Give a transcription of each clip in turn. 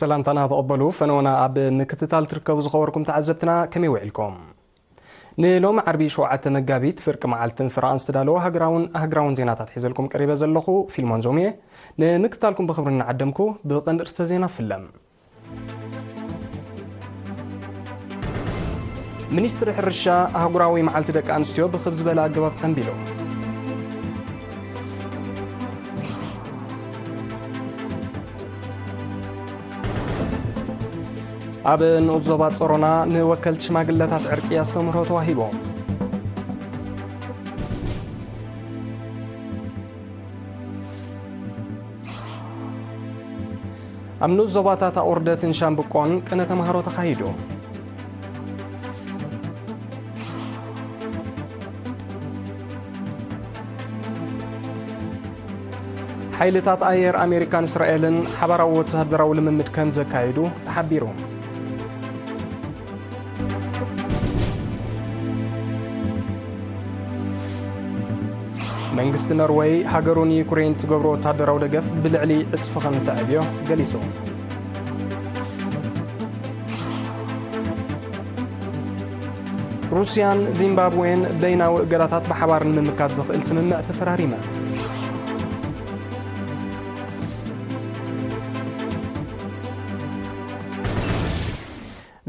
ሰላምታና ተቐበሉ። ፈነወና ኣብ ምክትታል ትርከቡ ዝኸበርኩም ተዓዘብትና ከመይ ውዒልኩም? ንሎሚ ዓርቢ ሸውዓተ መጋቢት ፍርቂ መዓልትን ፍራቕን ዝተዳለወ ሃገራውን ኣህግራውን ዜናታት ሒዘልኩም ቀሪበ ዘለኹ ፊልሞን ዞም እየ። ንምክትታልኩም ብኽብሪ እናዓደምኩ ብቐንዲ ርእስተ ዜና ፍለም። ሚኒስትሪ ሕርሻ ኣህጉራዊ መዓልቲ ደቂ ኣንስትዮ ብኽብ ዝበለ ኣገባብ ጸንቢሉ። ኣብ ንኡስ ዞባ ጸሮና ንወከልቲ ሽማግለታት ዕርቂ ኣስተምህሮ ተዋሂቦም። ኣብ ንኡስ ዞባታት ኣቑርደትን ሻምብቆን ቅነ ተምሃሮ ተኻይዱ። ሓይልታት ኣየር ኣሜሪካን እስራኤልን ሓባራዊ ወተሃደራዊ ልምምድ ከም ዘካየዱ ተሓቢሩ። መንግስቲ ኖርወይ ሃገሩ ንዩክሬን ትገብሮ ወታደራዊ ደገፍ ብልዕሊ ዕጽፊ ከም እተዕብዮ ገሊጹ። ሩስያን ዚምባብዌን በይናዊ እገዳታት ብሓባር ንምምካት ዘኽእል ስምምዕ ተፈራሪመን።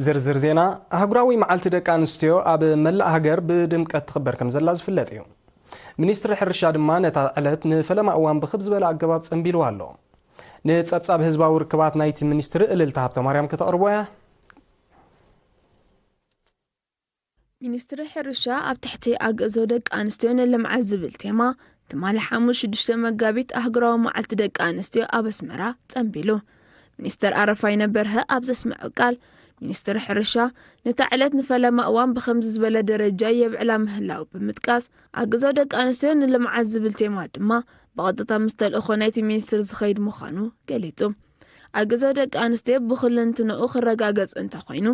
ዝርዝር ዜና። ኣህጉራዊ መዓልቲ ደቂ ኣንስትዮ ኣብ መላእ ሃገር ብድምቀት ትኽበር ከም ዘላ ዝፍለጥ እዩ። ሚኒስትሪ ሕርሻ ድማ ነታ ዕለት ንፈለማ እዋን ብኽብ ዝበለ ኣገባብ ጸንቢልዋ ኣሎ። ንጸብጻብ ህዝባዊ ርክባት ናይቲ ሚኒስትሪ እልልታ ሃብተማርያም ከተቕርቦ እያ። ሚኒስትሪ ሕርሻ ኣብ ትሕቲ ኣግእዞ ደቂ ኣንስትዮ ንልምዓት ዝብል ቴማ ትማሊ ሓሙስ ሽዱሽተ መጋቢት ኣህጉራዊ መዓልቲ ደቂ ኣንስትዮ ኣብ ኣስመራ ጸንቢሉ። ሚኒስተር ኣረፋይነ በርሀ ኣብ ዘስምዖ ቃል፣ ሚኒስትሪ ሕርሻ ነታ ዕለት ንፈለማ እዋን ብኸምዚ ዝበለ ደረጃ የብዕላ ምህላው ብምጥቃስ፣ ኣግእዞ ደቂ ኣንስትዮ ንልምዓት ዝብል ቴማ ድማ ብቐጥታ ምስ ተልእኾ ናይቲ ሚኒስትሪ ዝኸይድ ምዃኑ ገሊጹ። ኣግእዞ ደቂ ኣንስትዮ ብኹለንትንኡ ክረጋገጽ እንተኾይኑ፣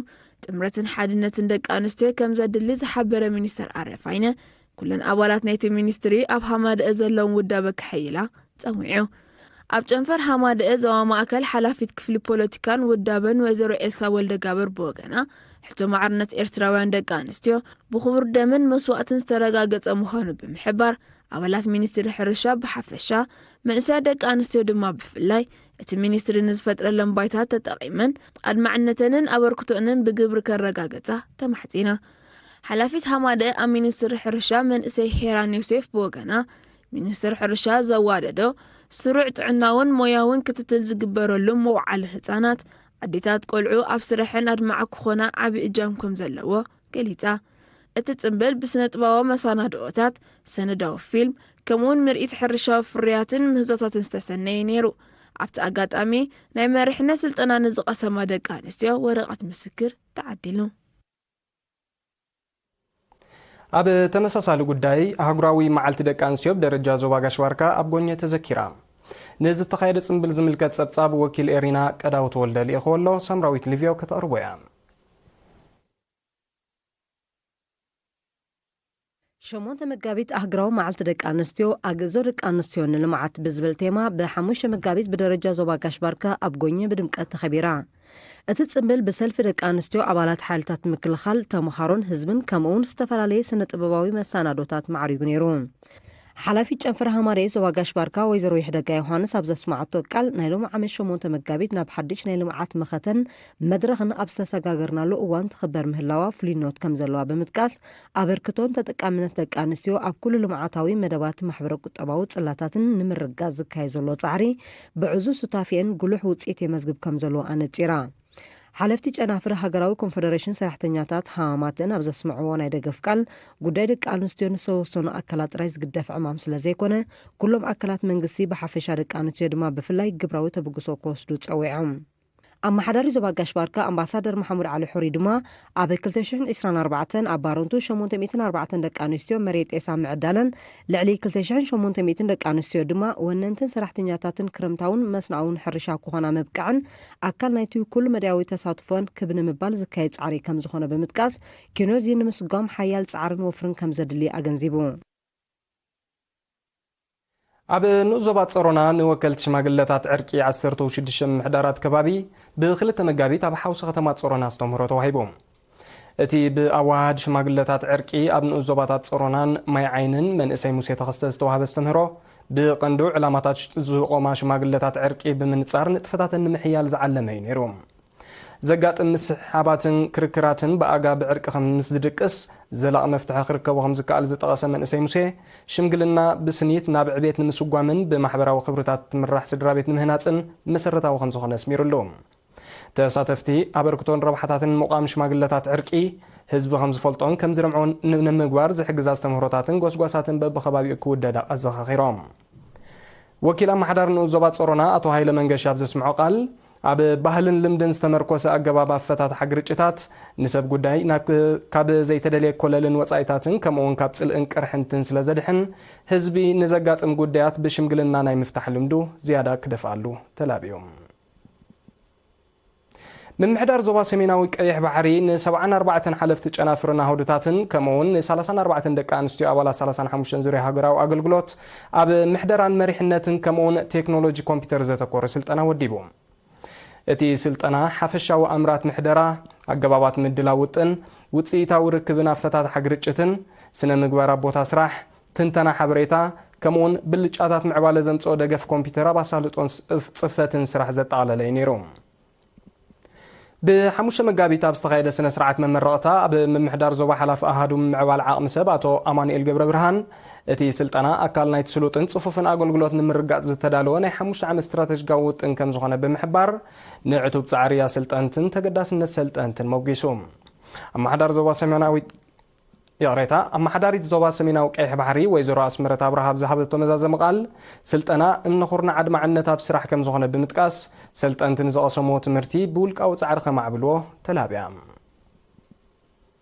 ጥምረትን ሓድነትን ደቂ ኣንስትዮ ከም ዘድሊ ዝሓበረ ሚኒስተር ኣረፋይነ፣ ኩለን ኣባላት ናይቲ ሚኒስትሪ ኣብ ሃማደአ ዘለዎም ውዳበ ከሐይላ ጸዊዑ። ኣብ ጨንፈር ሃማደአ ዞባ ማእከል ሓላፊት ክፍሊ ፖለቲካን ውዳበን ወይዘሮ ኤልሳ ወልደጋብር ብወገና፣ ሕቶ ማዕርነት ኤርትራውያን ደቂ ኣንስትዮ ብኽቡር ደምን መስዋእትን ዝተረጋገጸ ምዃኑ ብምሕባር፣ ኣባላት ሚኒስትሪ ሕርሻ ብሓፈሻ፣ መንእሰያት ደቂ ኣንስትዮ ድማ ብፍላይ፣ እቲ ሚኒስትሪ ንዝፈጥረለን ባይታ ተጠቒመን ኣድማዕነተንን ኣበርክቶአንን ብግብሪ ከረጋገጻ ተማሕጺና። ሓላፊት ሃማደአ ኣብ ሚኒስትሪ ሕርሻ መንእሰይ ሄራን ዮሴፍ ብወገና፣ ሚኒስትሪ ሕርሻ ዘዋደዶ ስሩዕ ጥዕናውን ሞያውን ክትትል ዝግበረሉ መውዓሊ ህጻናት፣ ኣዴታት ቆልዑ ኣብ ስረሐን ኣድማዒ ክኾና ዓቢ እጃም ከም ዘለዎ ገሊጻ። እቲ ጽምብል ብስነ ጥበባዊ መሰናድኦታት፣ ሰነዳዊ ፊልም፣ ከምኡውን ምርኢት ሕርሻዊ ፍርያትን ምህዞታትን ዝተሰነየ ነይሩ። ኣብቲ ኣጋጣሚ ናይ መሪሕነት ስልጠና ንዝቐሰማ ደቂ ኣንስትዮ ወረቐት ምስክር ተዓዲሉ። ኣብ ተመሳሳሊ ጉዳይ፣ ኣህጉራዊ መዓልቲ ደቂ ኣንስትዮ ብደረጃ ዞባ ጋሽ ባርካ ኣብ ጎኘ ተዘኪራ። ንዝተኻየደ ጽምብል ዝምልከት ጸብጻብ ወኪል ኤሪና ቀዳው ተወልደ ልኢኽዎ ኣሎ፣ ሳምራዊት ሊቭዮ ከተቕርቦ እያ። ሸሞንተ መጋቢት ኣህግራዊ መዓልቲ ደቂ ኣንስትዮ፣ ኣግእዞ ደቂ ኣንስትዮ ንልምዓት ብዝብል ቴማ፣ ብሓሙሽተ መጋቢት ብደረጃ ዞባ ጋሽ ባርካ ኣብ ጎኘ ብድምቀት ተኸቢራ። እቲ ጽምብል ብሰልፊ ደቂ ኣንስትዮ፣ ኣባላት ሓይልታት ምክልኻል፣ ተምሃሮን ህዝብን፣ ከምኡውን ዝተፈላለየ ስነ ጥበባዊ መሰናዶታት ማዕሪጉ ነይሩ። ሓላፊት ጨንፈር ሃማደኤ ዞባ ጋሽ ባርካ ወይዘሮ ይሕደጋ ዮሃንስ ኣብ ዘስማዓቶ ቃል፣ ናይ ሎሚ ዓመት ሸሞንተ መጋቢት ናብ ሓድሽ ናይ ልምዓት መኸተን መድረኽን ኣብ ዝተሰጋገርናሉ እዋን ትኽበር ምህላዋ ፍሉይነት ከም ዘለዋ ብምጥቃስ፣ ኣበርክቶን ተጠቃምነት ደቂ ኣንስትዮ ኣብ ኩሉ ልምዓታዊ መደባት ማሕበረ ቁጠባዊ ጽላታትን ንምርግጋጽ ዝካየድ ዘሎ ጻዕሪ ብዕዙዝ ሱታፌአን ጉሉሕ ውጽኢት የመዝግብ ከም ዘለዎ ኣነጺራ። ሓለፍቲ ጨናፍር ሃገራዊ ኮንፈደሬሽን ሰራሕተኛታት ሃማማተን ኣብ ዘስምዕዎ ናይ ደገፍ ቃል፣ ጉዳይ ደቂ ኣንስትዮ ንዝተወሰኑ ኣካላት ጥራይ ዝግደፍ ዕማም ስለ ዘይኮነ፣ ኩሎም ኣካላት መንግስቲ ብሓፈሻ ደቂ ኣንስትዮ ድማ ብፍላይ ግብራዊ ተበግሶ ክወስዱ ጸዊዖም። ኣመሓዳሪ ዞባ ጋሽ ባርካ ኣምባሳደር መሓሙድ ዓሊ ሑሪ ድማ፣ ኣብ ክልተ ሽሕን ዕስራን ኣርባዕተን ኣብ ባረንቱ ሸሞንተ ሚእትን ኣርባዕተን ደቂ ኣንስትዮ መሬት ጤሳ ምዕዳለን ልዕሊ ክልተ ሽሕን ሸሞንተ ሚእትን ደቂ ኣንስትዮ ድማ ወነንትን ሰራሕተኛታትን ክረምታውን መስናውን ሕርሻ ክኾና ምብቃዕን ኣካል ናይቲ ኩሉ መዳያዊ ተሳትፎን ክብ ንምባል ዝካየድ ጻዕሪ ከም ዝኾነ ብምጥቃስ፣ ኪኖዚ ንምስጓም ሓያል ጻዕርን ወፍርን ከም ዘድሊ ኣገንዚቡ። ኣብ ንኡስ ዞባ ጸሮና ንወከልቲ ሽማግለታት ዕርቂ ዓሰርተ ሽዱሽተ ምምሕዳራት ከባቢ ብክልተ መጋቢት ኣብ ሓውሲ ከተማ ጸሮና ኣስተምህሮ ተዋሂቡ። እቲ ብኣወሃሃዲ ሽማግለታት ዕርቂ ኣብ ንኡስ ዞባታት ጸሮናን ማይ ዓይንን መንእሰይ ሙሴ ተኸስተ ዝተዋህበ ኣስተምህሮ፣ ብቐንዱ ዕላማታት ዝቖማ ሽማግለታት ዕርቂ ብምንጻር ንጥፈታተን ንምሕያል ዝዓለመ እዩ ነይሩ። ዘጋጥም ምስሕሓባትን ክርክራትን ብኣጋ ብዕርቂ ከም ምስ ዝድቅስ፣ ዘላቒ መፍትሒ ክርከቦ ከም ዝከኣል ዝጠቐሰ መንእሰይ ሙሴ፣ ሽምግልና ብስኒት ናብ ዕቤት ንምስጓምን ብማሕበራዊ ክብርታት ትምራሕ ስድራ ቤት ንምህናጽን መሰረታዊ ከም ዝኾነ ኣስሚሩሉ። ተሳተፍቲ፣ ኣበርክቶን ረብሓታትን ምቋም ሽማግለታት ዕርቂ፣ ህዝቢ ከም ዝፈልጦን ከም ዝረምዖን ን-፣ ንምግባር ዝሕግዝ ኣስተምህሮታትን ጎስጓሳትን በብኸባቢኡ ክውደድ ኣዘኻኺሮም። ወኪል ኣመሓዳሪ ንኡስ ዞባ ጸሮና ኣቶ ሃይለ መንገሻ ኣብ ዘስምዖ ቃል፣ ኣብ ባህልን ልምድን ዝተመርኮሰ ኣገባብ ኣፈታትሓ ግርጭታት፣ ንሰብ ጉዳይ ናብ፣ ካብ ዘይተደልየ ኮለልን ወጻኢታትን ከምኡውን ካብ ጽልእን ቅርሕንትን ስለ ዘድሕን፣ ህዝቢ ንዘጋጥም ጉዳያት ብሽምግልና ናይ ምፍታሕ ልምዱ ዝያዳ ክደፍኣሉ ተላብዩ። ምምሕዳር ዞባ ሰሜናዊ ቀይሕ ባሕሪ ን ሰብዓን ኣርባዕተን ሓለፍቲ ጨናፍርን ኣህዱታትን ከምኡውን ን ሰላሳን ኣርባዕተን ደቂ ኣንስትዮ ኣባላት ሰላሳን ሓሙሽተን ዙርያ ሃገራዊ ኣገልግሎት ኣብ ምሕደራን መሪሕነትን ከምኡውን ቴክኖሎጂ ኮምፒውተር ዘተኮረ ስልጠና ወዲቡ። እቲ ስልጠና ሓፈሻዊ ኣምራት ምሕደራ፣ ኣገባባት ምድላው ውጥን፣ ውጽኢታዊ ርክብን ኣፈታትሓ ግርጭትን፣ ስነ ምግባር ኣብ ቦታ ስራሕ፣ ትንተና ሓበሬታ፣ ከምኡውን ብልጫታት ምዕባለ ዘምጽኦ ደገፍ ኮምፒውተር ኣብ ኣሳልጦን ስ-፣ ጽፈትን ስራሕ ዘጠቓለለ እዩ ነይሩ። ብሓሙሽተ መጋቢት ኣብ ዝተኻየደ ስነ ስርዓት መመረቕታ፣ ኣብ ምምሕዳር ዞባ ሓላፊ ኣሃዱ ምምዕባል ዓቕሚ ሰብ ኣቶ ኣማኑኤል ገብረ ብርሃን፣ እቲ ስልጠና ኣካል ናይቲ ስሉጥን ጽፉፍን ኣገልግሎት ንምርጋጽ ዝተዳለወ ናይ ሓሙሽተ ዓመት ስትራተጂካዊ ውጥን ከም ዝኾነ ብምሕባር፣ ንዕቱብ ጻዕሪ ኣሰልጠንትን ተገዳስነት ሰልጠንትን ሞጊሱ። ኣመሓዳሪ ዞባ ሰሜናዊ፣ ይቕሬታ፣ ኣመሓዳሪት ዞባ ሰሜናዊ ቀይሕ ባሕሪ ወይዘሮ ኣስመረት ኣብርሃ ኣብ ዝሃበቶ መዛዘሚ ቃል፣ ስልጠና እምኒ ኩርናዕ ኣድማዕነት ኣብ ስራሕ ከም ዝኾነ ብምጥቃስ፣ ሰልጠንቲ ንዝቐሰምዎ ትምህርቲ ብውልቃዊ ጻዕሪ ከማዕብልዎ ተላብያ።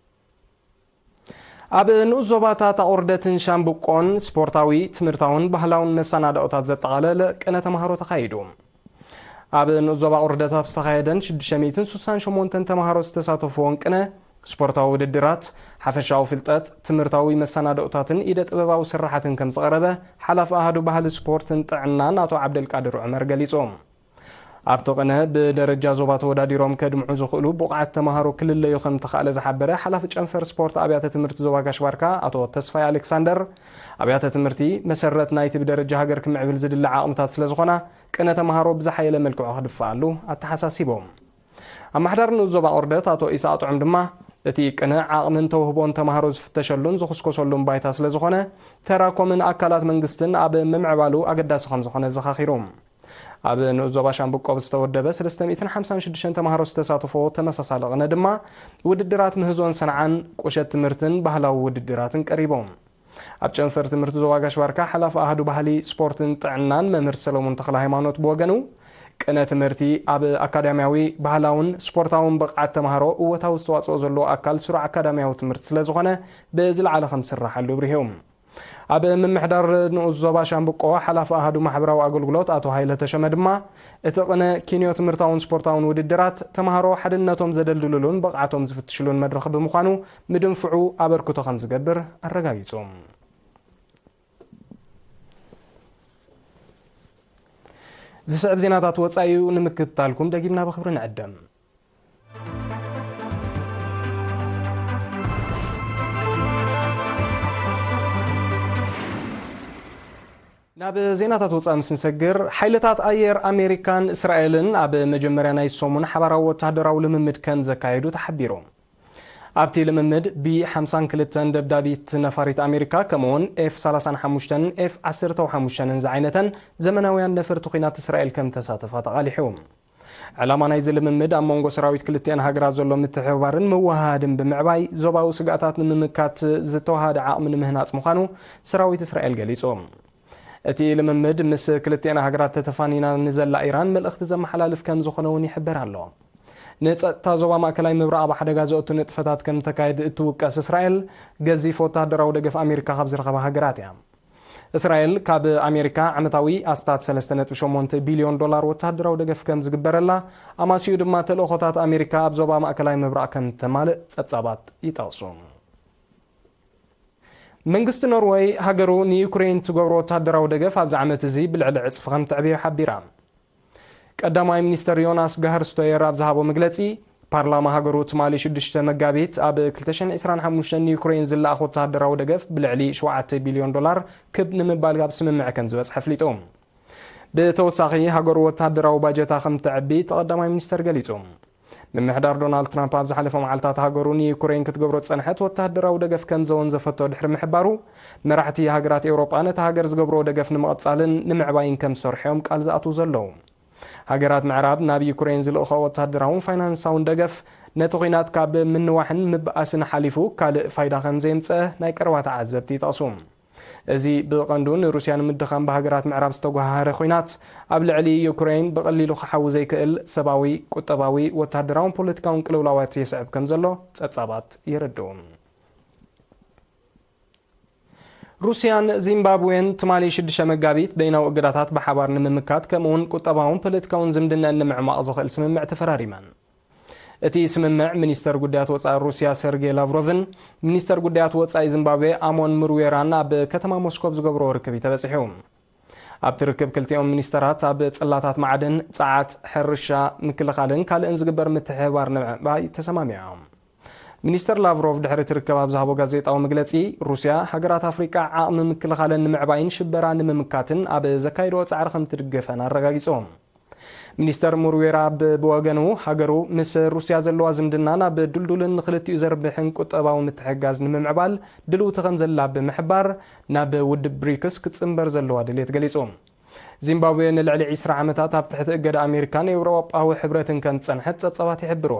ኣብ ንኡስ ዞባታት ኣቑርደትን ሻምብቆን ስፖርታዊ፣ ትምህርታውን ባህላውን መሰናድኦታት ዘጠቓለለ ቅነ ተምሃሮ ተኻይዱ። ኣብ ንኡስ ዞባ ቁርደት ኣብ ዝተኻየደን ሽዱሽተ ሚእትን ስሳን ሸሞንተን ተምሃሮ ዝተሳተፍዎን ቅነ፣ ስፖርታዊ ውድድራት፣ ሓፈሻዊ ፍልጠት፣ ትምህርታዊ መሰናድኦታትን ኢደ ጥበባዊ ስራሓትን ከም ዝቐረበ ሓላፊ ኣሃዱ ባህሊ ስፖርትን ጥዕናን ኣቶ ዓብደልቃድር ዑመር ገሊጹ። ኣብቲ ቅነ ብደረጃ ዞባ ተወዳዲሮም ከድምዑ ዝኽእሉ ብቑዓት ተምሃሮ ክልለዩ ከም ተኻእለ ዝሓበረ ሓላፊ ጨንፈር ስፖርት ኣብያተ ትምህርቲ ዞባ ጋሽ ባርካ ኣቶ ተስፋይ ኣሌክሳንደር፣ ኣብያተ ትምህርቲ መሰረት ናይቲ ብደረጃ ሃገር ክምዕብል ዝድለ ዓቕምታት ስለ ዝኾና፣ ቅነ ተምሃሮ ብዝሓየለ መልክዑ ክድፍኣሉ ኣተሓሳሲቦም። ኣመሓዳሪ ንኡስ ዞባ ቁርደት ኣቶ ኢሳቕ ጥዑም ድማ፣ እቲ ቅነ ዓቕምን ተውህቦን ተምሃሮ ዝፍተሸሉን ዝኹስኮሰሉን ባይታ ስለ ዝኾነ፣ ተራ ኮምን ኣካላት መንግስትን ኣብ ምምዕባሉ ኣገዳሲ ከም ዝኾነ ዘኻኺሩ። ኣብ ንኡስ ዞባ ሻምብቆ ዝተወደበ ሰለስተ ሚእትን ሓምሳን ሽዱሽተን ተምሃሮ ዝተሳተፎ ተመሳሳሊ ቅነ ድማ፣ ውድድራት ምህዞን ሰንዓን፣ ቁሸት ትምህርትን ባህላዊ ውድድራትን ቀሪቦም። ኣብ ጨንፈር ትምህርቲ ዞባ ጋሽ ባርካ ሓላፊ ኣሃዱ ባህሊ፣ ስፖርትን ጥዕናን መምህር ሰለሙን ተኽለ ሃይማኖት ብወገኑ፣ ቅነ ትምህርቲ ኣብ ኣካዳሚያዊ፣ ባህላውን ስፖርታውን ብቕዓት ተምሃሮ እወታዊ ዝተዋፅኦ ዘለዎ ኣካል ስሩዕ ኣካዳሚያዊ ትምህርቲ ስለ ዝኾነ ብዝለዓለ ከም ዝስራሓሉ ኣብሪሁ። ኣብ ምምሕዳር ንኡስ ዞባ ሻምብቆ ሓላፊ ኣሃዱ ማሕበራዊ ኣገልግሎት ኣቶ ሃይለ ተሸመ ድማ፣ እቲ ቅነ ኪንዮ ትምህርታውን ስፖርታውን ውድድራት ተምሃሮ ሓድነቶም ዘደልድሉሉን ብቕዓቶም ዝፍትሽሉን መድረኽ ብምዃኑ ምድንፍዑ ኣበርክቶ ከም ዝገብር ኣረጋጊጹ። ዝስዕብ ዜናታት ወጻኢኡ ንምክትታልኩም ደጊምና ብኽብሪ ንዕደም። ናብ ዜናታት ወጻኢ ምስ ንሰግር፣ ሓይልታት ኣየር ኣሜሪካን እስራኤልን ኣብ መጀመርያ ናይ ሰሙን ሓባራዊ ወተሃደራዊ ልምምድ ከም ዘካየዱ ተሓቢሩ። ኣብቲ ልምምድ፣ ቢ ሓምሳን ክልተን ደብዳቢት ነፋሪት ኣሜሪካ፣ ከምኡውን ኤፍ ሰላሳን ሓሙሽተን ኤፍ ዓሰርተ ሓሙሽተን ዝዓይነተን ዘመናውያን ነፈርቲ ኲናት እስራኤል ከም ተሳተፋ ተቓሊሑ። ዕላማ ናይዚ ልምምድ ኣብ መንጎ ሰራዊት ክልቲኣን ሃገራት ዘሎ ምትሕብባርን ምውህሃድን ብምዕባይ፣ ዞባዊ ስግኣታት ንምምካት ዝተዋሃደ ዓቕሚ ንምህናጽ ምዃኑ ሰራዊት እስራኤል ገሊጹ። እቲ ልምምድ ምስ ክልቲኣን ሃገራት ተተፋኒና ንዘላ ኢራን መልእኽቲ ዘመሓላልፍ ከም ዝኾነ እውን ይሕበር ኣሎ። ንጸጥታ ዞባ ማእከላይ ምብራቕ ኣብ ሓደጋ ዘእቱ ንጥፈታት ከም ተካይድ እትውቀስ እስራኤል፣ ገዚፍ ወተሃደራዊ ደገፍ ኣሜሪካ ካብ ዝረኸባ ሃገራት እያ። እስራኤል ካብ ኣሜሪካ ዓመታዊ ኣስታት ሰለስተ ነጥቢ ሸሞንተ ቢልዮን ዶላር ወተሃደራዊ ደገፍ ከም ዝግበረላ፣ ኣማሲኡ ድማ ተልእኾታት ኣሜሪካ ኣብ ዞባ ማእከላይ ምብራቕ ከም ተማልእ ጸብጻባት ይጠቕሱ። መንግስቲ ኖርወይ ሃገሩ ንዩክሬን ትገብሮ ወታደራዊ ደገፍ ኣብዚ ዓመት እዚ ብልዕሊ ዕጽፊ ከም ተዕብዮ ሓቢራ። ቀዳማይ ሚኒስተር ዮናስ ጋህር ስቶየር ኣብ ዝሃቦ መግለጺ፣ ፓርላማ ሃገሩ ትማሊ ሽዱሽተ መጋቢት ኣብ ክልተ ሽሕን ዕስራን ሓሙሽተን ንዩክሬን ዝለኣኽ ወታደራዊ ደገፍ ብልዕሊ ሸውዓተ ቢልዮን ዶላር ክብ ንምባል ኣብ ስምምዕ ከም ዝበጽሐ ኣፍሊጡ። ብተወሳኺ ሃገሩ ወታደራዊ ባጀታ ከም ተዕቢ እቲ ቀዳማይ ሚኒስተር ገሊጹ። ምምሕዳር ዶናልድ ትራምፕ ኣብ ዝሓለፈ መዓልታት ሃገሩ ንዩክሬን ክትገብሮ ዝጸንሐት ወታደራዊ ደገፍ ከም ዘወንዘፈቶ ድሕሪ ምሕባሩ፣ መራሕቲ ሃገራት ኤውሮጳ ነታ ሃገር ዝገብርዎ ደገፍ ንምቕጻልን ንምዕባይን ከም ዝሰርሑ እዮም ቃል ዝኣትዉ ዘለዉ። ሃገራት ምዕራብ ናብ ዩክሬን ዝልእኽኦ ወታደራውን ፋይናንሳውን ደገፍ ነቲ ኲናት ካብ ምንዋሕን ምብኣስን ሓሊፉ ካልእ ፋይዳ ከም ዘየምጸ ናይ ቀረባ ተዓዘብቲ ይጠቕሱ። እዚ ብቐንዱ ንሩስያ ንምድኻም ብሃገራት ምዕራብ ዝተጓሃረ ኲናት ኣብ ልዕሊ ዩክሬን ብቐሊሉ ክሓዊ ዘይክእል ሰብኣዊ፣ ቁጠባዊ፣ ወታደራውን ፖለቲካውን ቅልውላዋት የስዕብ ከም ዘሎ ጸብጻባት የረድኡ። ሩስያን ዚምባብዌን ትማሊ ሽዱሽተ መጋቢት በይናዊ እገዳታት ብሓባር ንምምካት ከምኡውን ቁጠባውን ፖለቲካውን ዝምድናን ንምዕማቕ ዝኽእል ስምምዕ ተፈራሪመን። እቲ ስምምዕ ሚኒስተር ጉዳያት ወጻኢ ሩስያ ሰርጌይ ላቭሮቭን ሚኒስተር ጉዳያት ወጻኢ ዚምባብዌ ኣሞን ምርዌራን ኣብ ከተማ ሞስኮ ዝገብርዎ ርክብ እዩ ተበጺሑ። ኣብቲ ርክብ ክልቲኦም ሚኒስተራት ኣብ ጽላታት ማዕድን፣ ጸዓት፣ ሕርሻ፣ ምክልኻልን ካልእን ዝግበር ምትሕብባር ንምዕባይ ተሰማሚዖም። ሚኒስተር ላቭሮቭ ድሕሪ እቲ ርክብ ኣብ ዝሃቦ ጋዜጣዊ መግለጺ፣ ሩስያ ሃገራት ኣፍሪቃ ዓቕሚ ምክልኻለን ንምዕባይን ሽበራ ንምምካትን ኣብ ዘካይድኦ ጻዕሪ ከም ትድግፈን ኣረጋጊጹ። ሚኒስተር ሙርዌራ ብ-፣ ብወገኑ፣ ሃገሩ ምስ ሩስያ ዘለዋ ዝምድና ናብ ድልዱልን ንኽልቲኡ ዘርብሕን ቁጠባዊ ምትሕግጋዝ ንምምዕባል ድልውቲ ከም ዘላ ብምሕባር፣ ናብ ውድብ ብሪክስ ክትጽንበር ዘለዋ ድልየት ገሊጹ። ዚምባብዌ ንልዕሊ ዕስራ ዓመታት ኣብ ትሕቲ እገዳ ኣሜሪካን ኤውሮጳዊ ሕብረትን ከም ዝጸንሐት ጸብጻባት ይሕብሩ።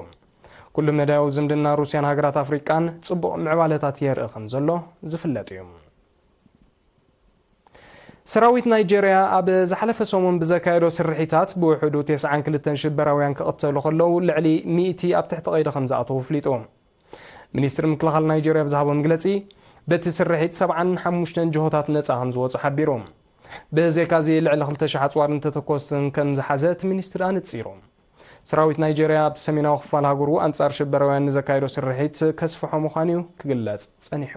ኩሉ መዳያዊ ዝምድና ሩስያን ሃገራት ኣፍሪቃን ጽቡቕ ምዕባለታት የርኢ ከም ዘሎ ዝፍለጥ እዩ። ሰራዊት ናይጄርያ ኣብ ዝሓለፈ ሰሙን ብዘካየዶ ስርሒታት ብውሕዱ ተስዓን ክልተን ሽበራውያን ክቕተሉ ከለዉ፣ ልዕሊ ሚእቲ ኣብ ትሕቲ ቀይዲ ከም ዝኣተዉ ኣፍሊጡ። ሚኒስትሪ ምክልኻል ናይጄርያ ብዝሃቦ መግለጺ፣ በቲ ስርሒት ሰብዓን ሓሙሽተን ጅሆታት ነጻ ከም ዝወጹ ሓቢሩ። ብዘይካዚ፣ ልዕሊ ክልተ ሽሕ ኣጽዋርን ተተኮስትን ከም ዝሓዘ እቲ ሚኒስትሪ ኣነጺሩ። ሰራዊት ናይጄርያ ኣብ ሰሜናዊ ክፋል ሃገሩ ኣንጻር ሽበራውያን ንዘካየዶ ስርሒት ከስፍሖ ምዃኑ እዩ ክግለጽ ጸኒሑ።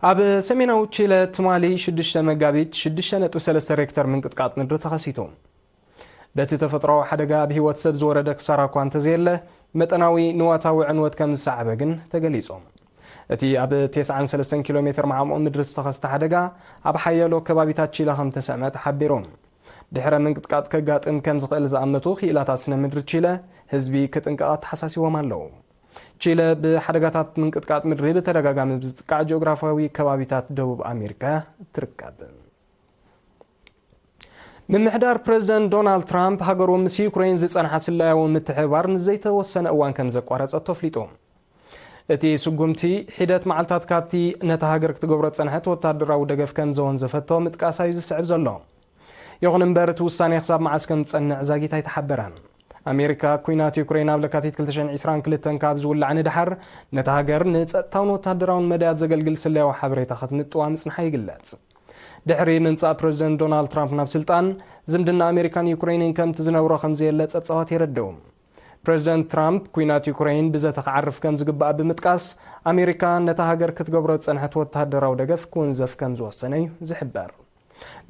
ኣብ ሰሜናዊ ቺለ ትማሊ ሽዱሽተ መጋቢት ሽዱሽተ ነጥቢ ሰለስተ ሬክተር ምንቅጥቃጥ ምድሪ ተኸሲቱ። በቲ ተፈጥሮኣዊ ሓደጋ ኣብ ህይወት ሰብ ዝወረደ ክሳራ እኳ እንተዘየለ፣ መጠናዊ ንዋታዊ ዕንወት ከም ዝሰዓበ ግን ተገሊጹ። እቲ ኣብ ተስዓን ሰለስተን ኪሎ ሜትር መዓሙቕ ምድሪ ዝተኸስተ ሓደጋ ኣብ ሓያሎ ከባቢታት ቺለ ከም ተሰምዐ ተሓቢሩ። ድሕረ ምንቅጥቃጥ ከጋጥም ከም ዝኽእል ዝኣመቱ ክኢላታት ስነ ምድሪ ቺለ፣ ህዝቢ ክጥንቀቕ ኣተሓሳሲቦም ኣለዉ። ቺለ ብሓደጋታት ምንቅጥቃጥ ምድሪ ብተደጋጋሚ ብዝጥቃዕ ጂኦግራፊያዊ ከባቢታት ደቡብ ኣሜሪካ ትርከብ። ምምሕዳር ፕረዚደንት ዶናልድ ትራምፕ ሃገሩ ምስ ዩክሬን ዝጸንሓ ስለያዊ ምትሕብባር ንዘይተወሰነ እዋን ከም ዘቋረጸቶ ኣፍሊጡ። እቲ ስጉምቲ ሒደት መዓልታት ካብቲ ነታ ሃገር ክትገብሮ ዝጸንሐት ወታደራዊ ደገፍ ከም ዘወንዘፈቶ ምጥቃስ እዩ ዝስዕብ ዘሎ። ይኹን እምበር፣ እቲ ውሳኔ ክሳብ መዓስ ከም ዝጸንዕ ዛጊት ኣይተሓበረን። ኣሜሪካ፣ ኲናት ዩክሬን ኣብ ለካቲት ክልተ ሽሕን ዕስራን ክልተን ካብ ዝውላዕ ንደሓር፣ ነታ ሃገር ንጸጥታውን ወታደራውን መዳያት ዘገልግል ስለያዊ ሓበሬታ ክትምጥዋ ምጽንሓ ይግለጽ። ድሕሪ ምምጻእ ፕረዚደንት ዶናልድ ትራምፕ ናብ ስልጣን፣ ዝምድና ኣሜሪካን ዩክሬንን ከምቲ ዝነበሮ ከም ዘየለ ጸብጻባት የረድኡ። ፕረዚደንት ትራምፕ፣ ኲናት ዩክሬን ብዘተ ክዓርፍ ከም ዝግባእ ብምጥቃስ፣ ኣሜሪካ ነታ ሃገር ክትገብሮ ዝጸንሐት ወተሃደራዊ ደገፍ ክውንዘፍ ከም ዝወሰነ እዩ ዝሕበር።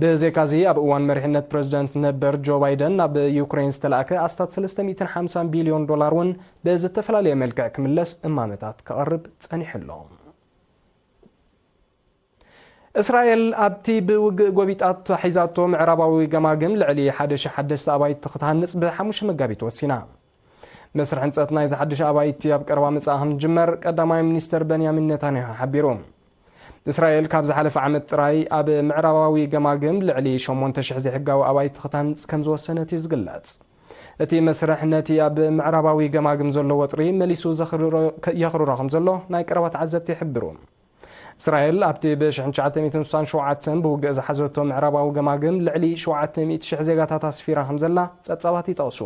ብዘይካዚ፣ ኣብ እዋን መሪሕነት ፕረዚደንት ነበር ጆ ባይደን ናብ ዩክሬን ዝተላእከ ኣስታት ሰለስተ ሚእትን ሓምሳን ቢልዮን ዶላር እውን ብዝተፈላለየ መልክዕ ክምለስ እማመታት ከቕርብ ጸኒሑ ኣሎ። እስራኤል ኣብቲ ብውግእ ጎቢጣቶ ሒዛቶ ምዕራባዊ ገማግም ልዕሊ ሓደ ሺሕ ሓደሽተ ኣባይቲ ክትሃንጽ ብሓሙሽተ መጋቢት ወሲና። መስርሕ ህንጸት ናይዚ ሓድሽ ኣባይቲ ኣብ ቀረባ መጻኢ ከም ዝጅመር ቀዳማይ ሚኒስተር በንያሚን ኔታንያሁ ሓቢሩ። እስራኤል ካብ ዝሓለፈ ዓመት ጥራይ ኣብ ምዕራባዊ ገማግም ልዕሊ ሸሞንተ ሽሕ ዘይሕጋዊ ኣባይቲ ክትሃንጽ ከም ዝወሰነት እዩ ዝግለጽ። እቲ መስርሕ ነቲ ኣብ ምዕራባዊ ገማግም ዘሎ ወጥሪ መሊሱ ዘኽርሮ-፣ የኽርሮ ከም ዘሎ ናይ ቀረባ ተዓዘብቲ ይሕብሩ። እስራኤል ኣብቲ ብ ሽሕን ትሽዓተ ሚእትን ስሳን ሸውዓተን ብውግእ ዝሓዘቶ ምዕራባዊ ገማግም ልዕሊ ሸውዓተ ሚእቲ ሽሕ ዜጋታት ኣስፊራ ከም ዘላ ጸብጻባት ይጠቕሱ።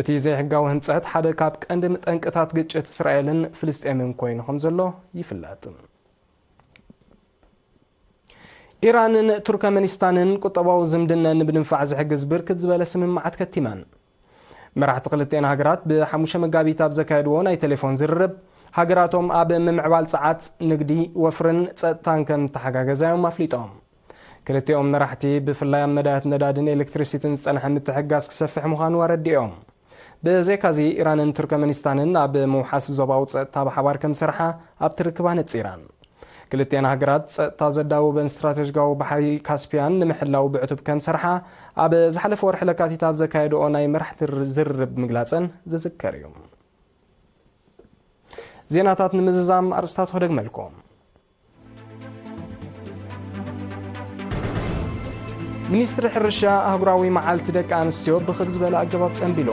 እቲ ዘይሕጋዊ ህንጸት ሓደ ካብ ቀንዲ ጠንቅታት ግጭት እስራኤልን ፍልስጤምን ኮይኑ ከም ዘሎ ይፍለጥ። ኢራንን ቱርከመኒስታንን ቁጠባዊ ዝምድነን ብድንፋዕ ዝሕግዝ ብርክት ዝበለ ስምምዓት ከቲመን። መራሕቲ ክልቲኤን ሃገራት ብሓሙሽተ መጋቢት ኣብ ዘካየድዎ ናይ ቴሌፎን ዝርርብ፣ ሃገራቶም ኣብ ምምዕባል ጸዓት፣ ንግዲ፣ ወፍርን ጸጥታን ከም ተሓጋገዛ እዮም ኣፍሊጦም። ክልቲኦም መራሕቲ ብፍላይ ኣብ መዳያት ነዳድን ኤሌክትሪሲቲን ዝጸንሐ ምትሕግጋዝ ክሰፍሕ ምዃኑ ኣረዲኦም። ብዘይካዚ፣ ኢራንን ቱርከመኒስታንን ኣብ ምውሓስ ዞባዊ ጸጥታ ብሓባር ከም ዝሰርሓ ኣብቲ ርክብ ኣነጺረን። ክልቲኣን ሃገራት ጸጥታ ዘዳውበን ስትራቴጂካዊ ባሕሪ ካስፒያን ንምሕላው ብዕቱብ ከም ዝሰርሓ ኣብ ዝሓለፈ ወርሒ ለካቲት ኣብ ዘካየድኦ ናይ መራሕቲ ዝርርብ ምግላጸን ዝዝከር እዩ። ዜናታት ንምዝዛም ኣርእስታት ክደግመልኩም። ሚኒስትሪ ሕርሻ ኣህጉራዊ መዓልቲ ደቂ ኣንስትዮ ብኽብ ዝበለ ኣገባብ ጸንቢሉ።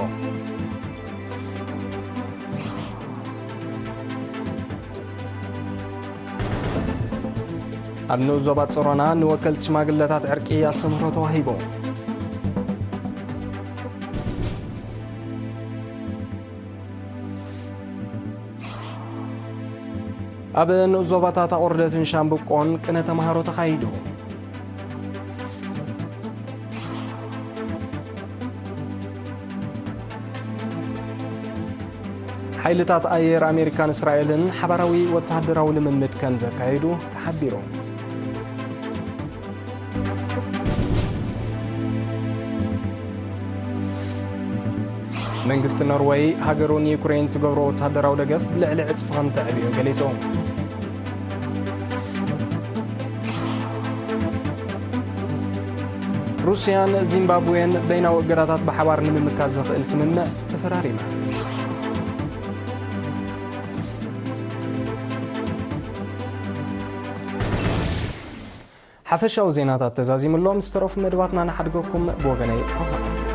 ኣብ ንኡስ ዞባ ጸሮና ንወከልቲ ሽማግለታት ዕርቂ ኣስተምህሮ ተዋሂቡ። ኣብ ንኡስ ዞባታት ኣቑርደትን ሻምብቆን ቅነ ተምሃሮ ተኻይዱ። ሓይልታት ኣየር ኣሜሪካን እስራኤልን ሓባራዊ ወተሃደራዊ ልምምድ ከም ዘካየዱ ተሓቢሩ። መንግስቲ ኖርወይ ሃገሩ ንዩክሬን ትገብሮ ወተሃደራዊ ደገፍ ብልዕሊ ዕጽፊ ከም ተዕብዮ ገሊጹ። ሩስያን ዚምባብዌን በይናዊ እገዳታት ብሓባር ንምምካት ዘኽእል ስምምዕ ተፈራሪመን። ሓፈሻዊ ዜናታት ተዛዚሙሎም ዝተረፉ መደባትና ንሓድገኩም ብወገነይ ኣባላት።